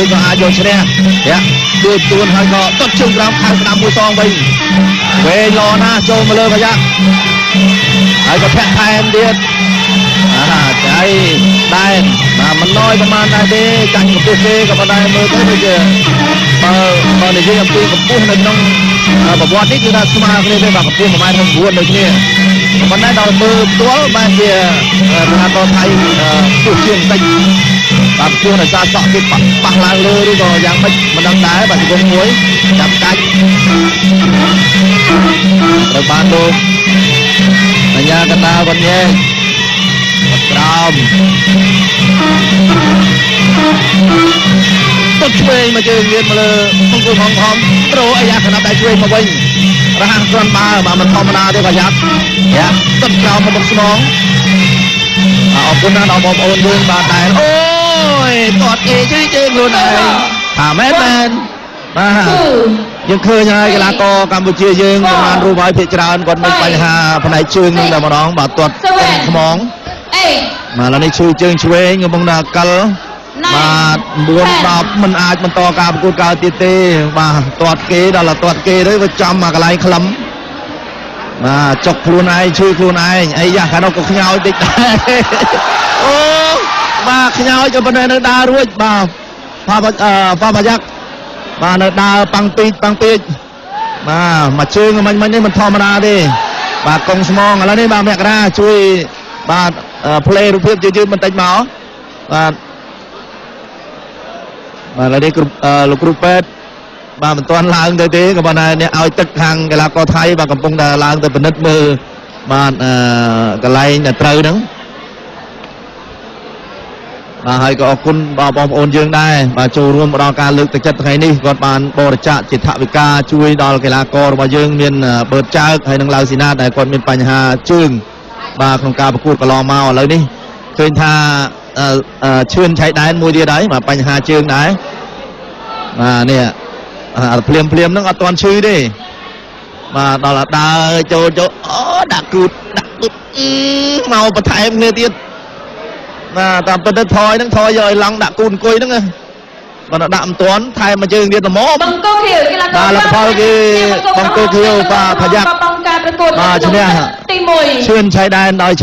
ឬក៏អាចយកឈ្នះយ៉ាទួទួនហើយក៏ទាត់ជើងក្រោមខៅស្ដាំមួយសងវិញវែងល្អណាស់ចូលមកលើផាយ៉ាក់ហើយក៏ធាក់ថែមទៀតអាចៃដែនបាទមិនน้อยប្រហែលដែរទេចាញ់កម្ពស់គេក៏ប៉ុន្តែមើលទៅដូចជាបើនិយាយអំពីកម្ពស់នៅក្នុងប្រវត្តិនេះគឺថាស្មើគ្នាទេបាទកម្ពស់1.9ម៉ែត្រដូចគ្នាប៉ុន្តែដល់មើលផ្ទាល់បានជាកីឡាករថៃខ្ពស់ជាងបន្តិចបាទខ្ពស់ដោយសារសក់គេប៉ះឡើងលើឬក៏យ៉ាងម៉េចមិនដឹងដែរបាទជង្គង់មួយចាប់កាច់ត្រូវបានលោកអញ្ញាកតាវញ្ញេបាត់ក្រោមទុតឆ្វេងមកជើងទៀតមកលើបង្គោលផងខំត្រូអាយ៉ាកណាប់ដៃឆ្វេងមកវិញរហ័សគ្រាន់បើបាទមិនធម្មតាទេបាទយ៉ាប់យ៉ាទុតក្រោមមកមុខស្នងអរគុណណាស់ដល់បងប្អូនយើងបាទតែអូយទាត់គេជឿជើងខ្លួនឯងថាមែនមែនបាទយើងឃើញហើយកីឡាករកម្ពុជាយើងប្រហែលរូបហើយភាគច្រើនគាត់មានបញ្ហាផ្នែកជើងនឹងតែម្ដងបាទទាត់ខ្មងបាទឥឡូវនេះឈឺជើងឆ្វេងកំពុងតែកិលបាទ9 10មិនអាចបន្តការប្រកួតកើតទៀតទេបាទទាត់គេដល់ទាត់គេទៅវាចំមកកន្លែងខ្លឹមបាទចុកខ្លួនឯងឈឺខ្លួនឯងអីយ៉ាខាងនោះក៏ខ្ញោចតិចដែរអូបាទខ្ញោចក៏ប៉ុន្តែនៅដើររួចបាទផាផាយ៉ាក់បាទនៅដើរប៉ាំងពីកប៉ាំងពីកបាទមួយជើងមិញមិញនេះមិនធម្មតាទេបាទកងស្មងឥឡូវនេះបាទមករាជួយបាទ play រូបភាពយឺតៗបន្តិចមកបាទបាទឥឡូវនេះលោកគ្រូពេទ្យបាទមិនទាន់ឡើងទៅទេក៏ប៉ុន្តែអ្នកឲ្យទឹកខាងកីឡាករថៃបាទកំពុងតែឡើងទៅពិនិត្យមើលបាទកន្លែងដែលត្រូវហ្នឹងបាទហើយក៏អរគុណបងប្អូនយើងដែរបាទចូលរួមដល់ការលើកទឹកចិត្តថ្ងៃនេះគាត់បានបរិច្ចាគជាថវិកាជួយដល់កីឡាកររបស់យើងមានបឺតចើកហើយនិងឡៅស៊ីណាដែលគាត់មានបញ្ហាជើងបាទក្នុងការប្រកួតកន្លងមកឥឡូវនេះឃើញថាឈឿនឆៃដែនមួយទៀតហើយបាទបញ្ហាជើងដែរបាទនេះភ្លាមភ្លាមហ្នឹងអត់ទាន់ឈឺទេបាទដល់ដើរចូលចូលអូដាក់គូតដាក់គូតមកបន្ថែមគ្នាទៀតបាទតាមពិតទៅថយហ្នឹងថយយកឲ្យឡង់ដាក់គូតអង្គុយហ្នឹងបើដាក់មិនទាន់ថែមមួយជើងទៀតល្មម បង្គោលខៀវកីឡាករ បាទលទ្ធផលគឺបង្គោលខៀវបាទផាយ៉ាក់បាទឈ្នះ ទី1 ឈឿនឆៃដែនដោយ